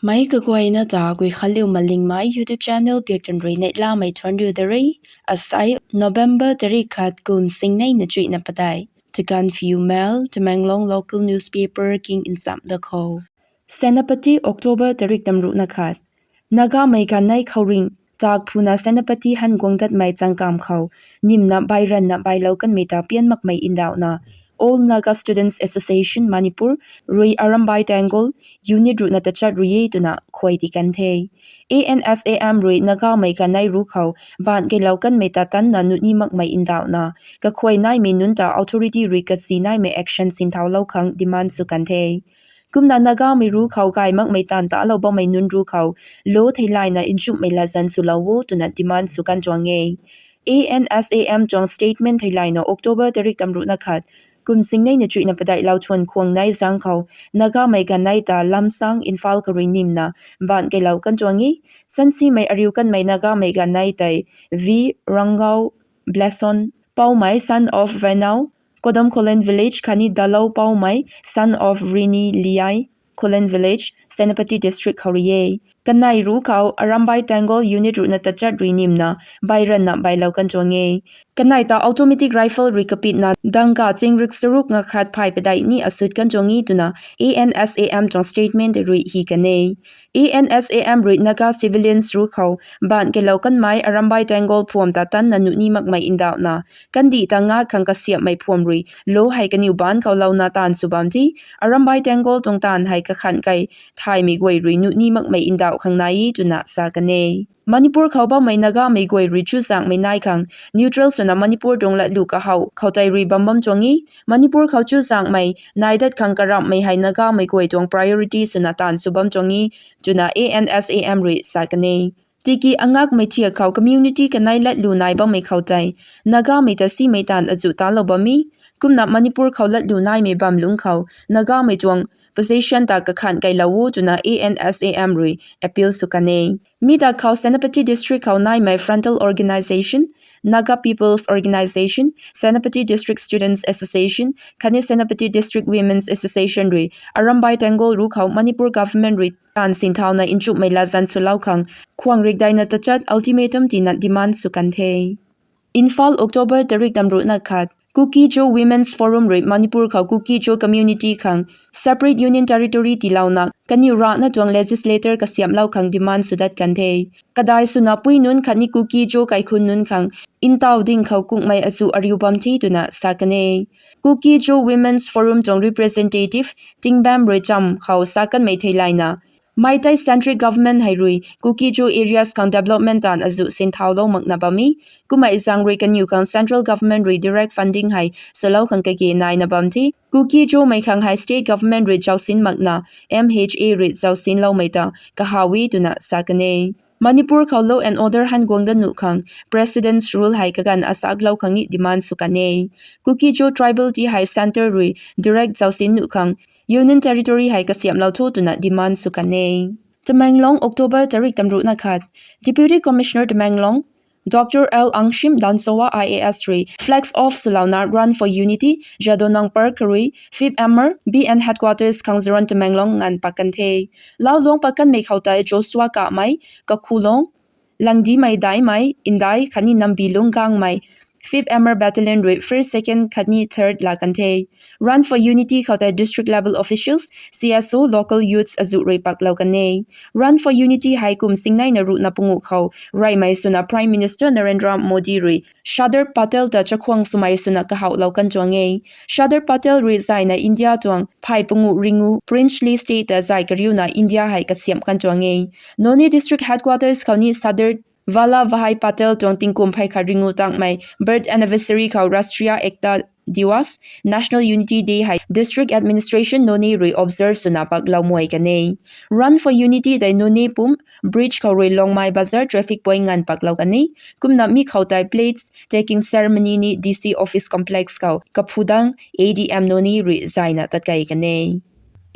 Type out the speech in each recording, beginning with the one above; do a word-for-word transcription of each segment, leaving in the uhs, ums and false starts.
Mei kaguayna ta Guikhanliu Malingmei YouTube channel biak tan rui neihlamei thuanc riu da re. Asai November tarik khat kum singnei na chuihna padeih. Takan Fiu Mail, Tamenglong local newspaper king nsam da khou. Senapati, October tarik tamruhna khat. Nagamei ganei khou ring tak phuna Senapati han guang datmei changkam khou nimna bairanna bailou kanmei ta pian makmei ndauhna All Naga Students Association Manipur rui Arambai Tenggol unit ruhna tachat rui e twna khuay ti kan the. A N S A M rui Nagamei ganei ruc khou baanc keilou kanmei ta tanna nuhni makmei ndauhna kakhuay naimei nunc ta authority rui kasi naimei action sinthaulou khang demand sw kan the. Kumna Nagamei ruc khou gay makmei taanv talou bammei nunc ruc khou law theilayna nchumhmei latzan swlou o twna demand sw kan tuang e. A N S A M tuang statement theilayna October tarik tamruhna khat kum singnei na chuihna padeih lau thuan khuang nei zang khou Nagamei ganei ta Lamsang, Imphal khou rui nimna baanc keilou kan tuang e. Sansimei ariu kanmei Nagamei ganei tei V Rangau Blesson Poumei, son of Venau, Kodamkholen village khatni Dalou Poumei, son of Rini Liai, Kholen village, Senapati district khou rui e. Kanei ruc khou Arambai Tenggol unit ruhna tachat rui nimna bairanna bailou kan tuang e. Kanei ta automatic rifle rui kapitna dangka chingrik charuk nga khat phay padeih ni asut kan tuang e twna A N S A M tuang statement rui hi kan e. A N S A M rui Naga civilians ruc khou baanc keilou kanmei Arambai Tenggol phuam ta tanna nuhni makmei ndauhna kandih ta nga khang kasiamhmei phuam rui law hei kaniw baanc khou louna taanv sw bam the. Arambai Tenggol tuang taanv hei kakhan kei thaymei guay rui nuhni makmei ndauh khang nai e twna sa kan e. Manipur khou bammei Nagamei guay rui chuzaenghmei nai khang neutral swna Manipur tuang latlu kahaw khou tei rui bam bam tuang e. Manipur khou chuzaenghmei nai dat khang karamhmei hei Nagamei guay tuang priority swna taanv sw bam tuang e twna A N S A M rui sa kan e. Tiki angakmei thiak khou community kanei latlu nai bammei khou tei Nagamei ta simei taanv azuh talou bam e. Kumna Manipur khou latlu naimei bam lungc khou Nagamei tuang position ta kakhan keilou o twna A N S A M rui appeal sw kan e. Mi ta khou Senapati district khou naimei frontal organisation, Naga People's Organisation, Senapati District Students Association khatni Senapati District Women's Association rui Arambai Tenggol ruc khou Manipur government rui taanv sinthauna nchumhmei latzan swlou khang khuang rikdaina tachat ultimatum tina demand sw kan the. Imphal, October tarik tamruhna khat. Kuki-Zo Women's Forum rui Manipur khou Kuki-Zo community khang separate union territory tiilouna kaniw rana tuang legislator kasiamhlou khang demand sw dat kan the. Kadai swna pui nunc khatni Kuki-Zo kaikhun nunc khang ntaw ding khou kungmei azuh ariu bam the twna sa kan e. Kuki-Zo Women's Forum tuang representative Tingbam rui cham khou sa kanmei theilayna Meitei centric government hei rui Kuki-Zo areas khang development taanv azuh sinthaulou makna bam e. Kummei zaeng rui kaniw khang central government rui direct funding hei swlou khang kage naina bam the. Kuki-Zomei khang hei state government rui zausin makna M H A rui zausinloumei ta kahaw e twna sa kan e. Manipur khou law and order han guang dat nuh khang President's Rule hei kaganv asaklou khang ni demand sw kan e. Kuki-Zo tribal ti hei centre rui direct zausin nuh khang Union Territory hei kasiamhlou tho twna demand sw kan e. Tamenglong, October tarik tamruhna khat. Deputy Commissioner Tamenglong, Doctor L Angshim Dansowa I A S rui flags off swlouna Run for Unity, Jadonang Park rui fifth M R B N headquarters khang Zoran Tamenglong nganv pak kan the. Lau luang pak kanmei khou tei Joshua Kamei, Kakhulong, Langdimei Daimei, Ndai khatni Nambilung Gangmei, fifth M R Battalion rui first, second khatni third la kan the. Run for Unity khou tei district level officials, C S O, local youths azuh rui paklou kan e. Run for Unity hei kum singneina ruhna panguh khou reymei swna Prime Minister Narendra Modi rui Sardar Patel ta chakhwang swmei swna kahawlou kan tuang e. Sardar Patel rui zayna India tuang phay panguh ringu princely state ta zay kariuna India hei kasiamh kan tuang e. Noney district headquarters khou ni Sardar Vallabhbhai Patel tuang tingkum phey khat ringu tangmei birth anniversary khou Rashtriya Ekta Diwas, National Unity Day hei District Administration Noney rui observe swna paklou muay kan e. Run for Unity tei Noney pum bridge khou rui Longmai Bazar traffic point nganv paklou kan e. Kumna mi khou tei pledge taking ceremony ni D C office complex khou kaphudang A D M Noney rui zayna tatkei kan e.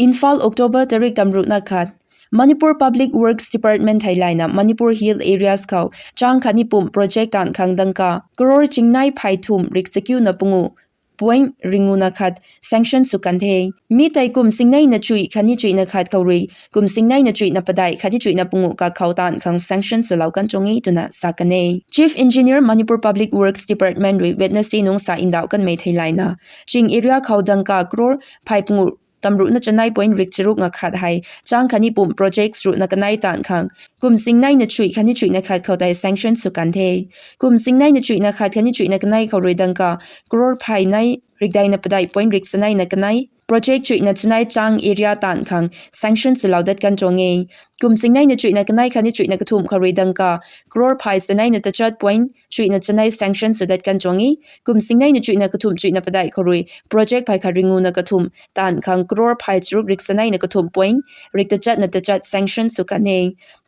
Imphal, October tarik tamruhna khat. Manipur Public Works Department theilayna Manipur Hill Areas khou chang khatni pum project taanv khang dangka crore chingnei phey thum rik chakiuna panguh point ringuna khat sanction sw kan the. Mi tei kum singneina chuih khatni chuihna khat khou rui kum singneina chuihna padeih khatni chuihna panguh kakhou taanv khang sanction swlou kan tuang e twna sa kan e. Chief Engineer, Manipur Public Works Department rui Wednesday nung sa ndauh kanmei theilayna, ching area khou dangka crore phay panguh tamruhna chanei point rik charuk nga khat hei chang khatni pumc projects ruhna kanei taanv khang kum singneina chuih khatni chuihna khat khou tei sanction sw kan the. Kum singneina chuihna khat khatni chuihna kanei khou rui dangka crore phay nei rikdeina padeih point rik chaneina kanei project chuihna chanei chang area taanv khang sanction swlou dat kan tuang e. Kum singneina chuihna kanei khatni chuihna kathumh khou rui dangka crore phay chaneina tachat point chuihna chanei sanction sw dat kan tuang e. Kum singneina chuihna kathumh chuihna padeih khou rui project phay khat ringuna kathumh taanv khang crore phay charuk rik chaneina kathumh point rik tachatna tachat sanction sw kan e.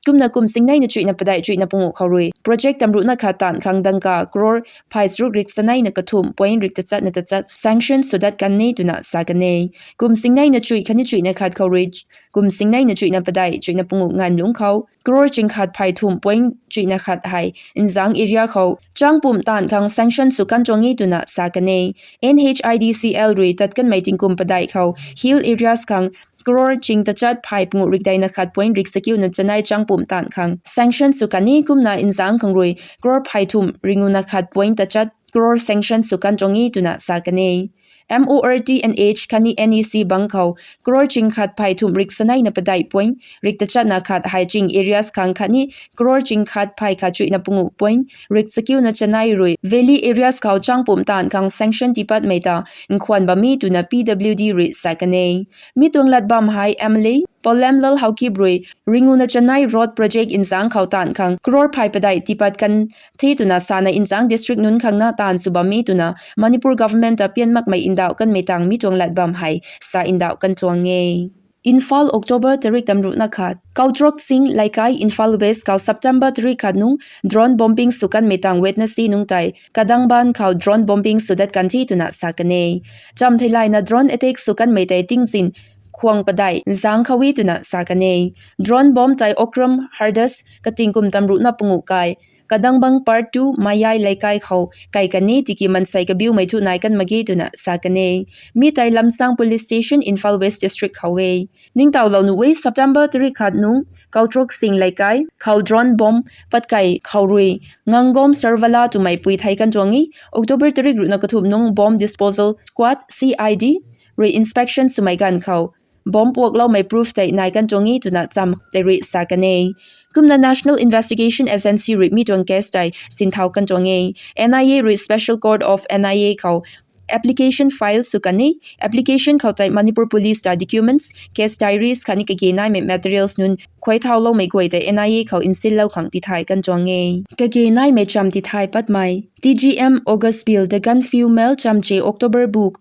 Kumna kum singneina chuihna padeih chuihna panguh khou rui project tamruhna khat taanv khang dangka crore phay charuk rik chaneina kathumh point rik tachatna tachat sanction sw dat kan e twna sa kan e. Kum singneina chuih khatni chuihna khat khou rui kum singneina chuihna padeih chuihna panguh nganv lungc khou crore ching khat phay thumh point chuihna khat hei nzang area khou chang pumc taanv khang sanction sw kan tuang e twna sa kan e. N H I D C L rui tat kanmei tingkum padeih khou hill areas khang crore ching tachat phay panguh rikdeina khat point rik chakiuna chanei chang pumc taanv khang sanction sw kan e. Kumna nzang khang rui crore phay thumh ringuna khat point tachat crore sanction sw kan tuang e twna sa kan e. M O R T N H khatni N E C bang khou crore ching khat phay thumh rik chaneina padeih point rik tachatna khat hei ching areas khang khatni crore ching khat phay khat chuihna panguh point rik chakiuna chanei rui valley areas khou chang pumc taanv khang sanction tiipatmei ta nkhwan bam e twna P W D rui sa kan e. Mi tuang lat bam hei M L A Paul Lamlal Haokip rui ringuna chanei road project nzang khou taanv khang crore phay padeih tiipat kan the twna sana nzang district nunc khang na taanv sw bam e twna Manipur government ta pian makmei ndauh kanmei tang mi tuang lat bam hei sa ndauh kan tuang e. Imphal, October tarik tamruhna khat. Kauthrok Sing Leikai, Imphal West khou September tarik khat nung drone bombing sw kanmei tang Wednesday nung tei Kadamban khou drone bombing sw dat kan the twna sa kan e. Cham theilayna drone attack sw kanmei tei tingzin khwang padeih nzang khou e twna sa kan e. Drone bomb tei Okram Hardas kating kum tamruhna panguh kai Kadamban Part two Mayai Leikai khou kai kan e tiki mansei kabiumei thu nai kan mak ge twna sa kan e. Mi tei Lamsang Police Station, Imphal West District khou e. Ningtowlou nuh e, September tarik khat nung Kauthrok Sing Leikai khou drone bomb pat kai khou rui Ngangom Sarvala twmei pui thei kan tuang e. October tarik ruhna kathumh nung Bomb Disposal Squad, C I D rui inspection swmei ganv khou bomb puakloumei proof tei nai kan tuang e twna cham tei rui sa kan e. Kumna National Investigation Agency rui mi tuang case tei sinthau kan tuang e. N I A rui Special Court of N I A khou application file sw kan e. Application khou tei Manipur Police ta documents, case diaries khatni kage naimei materials nunc khuay thauloumei guay tei N I A khou nsinlou khang tithay kan tuang e. Kage naimei cham tithay patmei T G M August Bill, The Gaanphiu Mail chamche October bu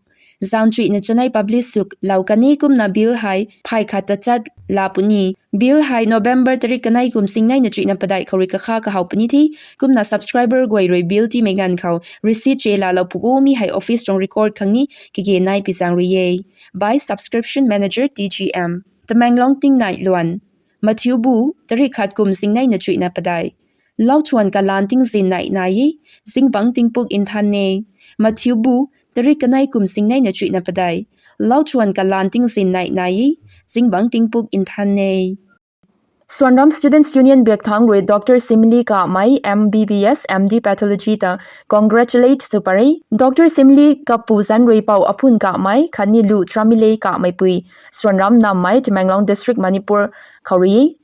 zaeng chuihna chanei publish swlou kan e. Kumna bill hei phay khat tachat la puni. Bill hei November tarik kanei kum singneina chuihna padeih khou rui kakha kahow puni the. Kumna subscriber guay rui bill tiimei ganv khou receipt che laalou pu o, mi hei office tuang record khang ni kage nai pi zaeng rui e. By Subscription Manager, T G M. Tamenglong tingnai luan. Mathiu bu, tarik khat kum singneina chuihna padeih. Lauchuan kalan tingzin nai nai e, zingbangc tingpuk nthan e. Mathiu bu, tarik kanei kum singneina chuihna padeih. Lauchuan kalan tingzin nai nai e, zingbangc tingpuk nthan e. Swanram Students' Union biak thangc rui Doctor Simli Kamei, M B B S, M D Pathology ta congratulate sw pary. Doctor Simli kapu zanc rui Pou Aphun Kamei khatni Lu Tramile Kamei pui, Swanram Nammei, Tamenglong District, Manipur khou rui e.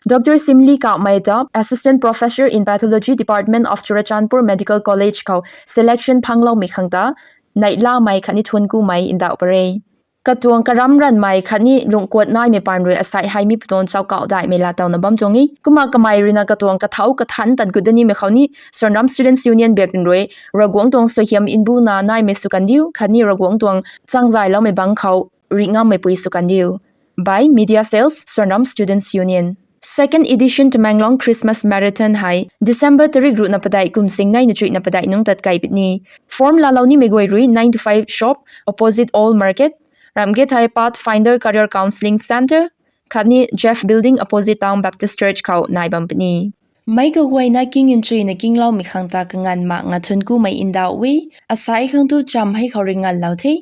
Doctor Simli Kamei ta Assistant Professor in Pathology Department of Churachandpur Medical College khou selection phangloumei khang ta neihlamei khatni thuanc kumei ndauh pary. Katuang karam ranvmei khatni lungkuat naimei paan rui asei hei mi pwtuang chauh kauh daihmei laatowna bam tuang e. Kumna kamei ruina katuang kathau kathanc tan gut da nimei khou ni Swanram Students' Union biak rui Ravguangc tuang suaihiam mbuna naimei sw kan diu khatni Ravguangc tuang changzayloumei bangc khou rih ngammeipui sw kan diu. By Media Cells, Swanram Students' Union. Second edition Tamenglong Christmas Marathon hei December tarik ruhna padeih kum singneina chuihna padeih nung tat kai puni. Form laalou nimei guay rui nine to five shop, opposite Old Market, ramh ge thei Pathfinder Career Counselling Centre khatni Jeff Building opposite Town Baptist Church khou nai bam puni. Meic kaguayna king nchuina kingloumei khang ta kanganv mak nga thuanc kumei ndauh e. Asai khang tu cham hei khou rui nganvlou the.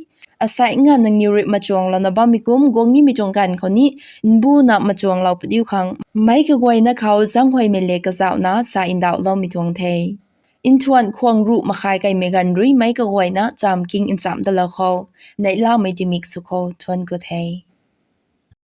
Asai nganv nangniw rui machuanglouna bammei kum guang nimei tuang ganv khou ni mbuna machuanglou padiu khang meic kaguayna khou zaenghuaymei le kazauhna sa ndauhloumei tuang the. Nthuan khwang ruh makhai kaimei ganv rui meic kaguayna cham king nchamh dalou khou neihlamei timik sw khou thuanc ku the.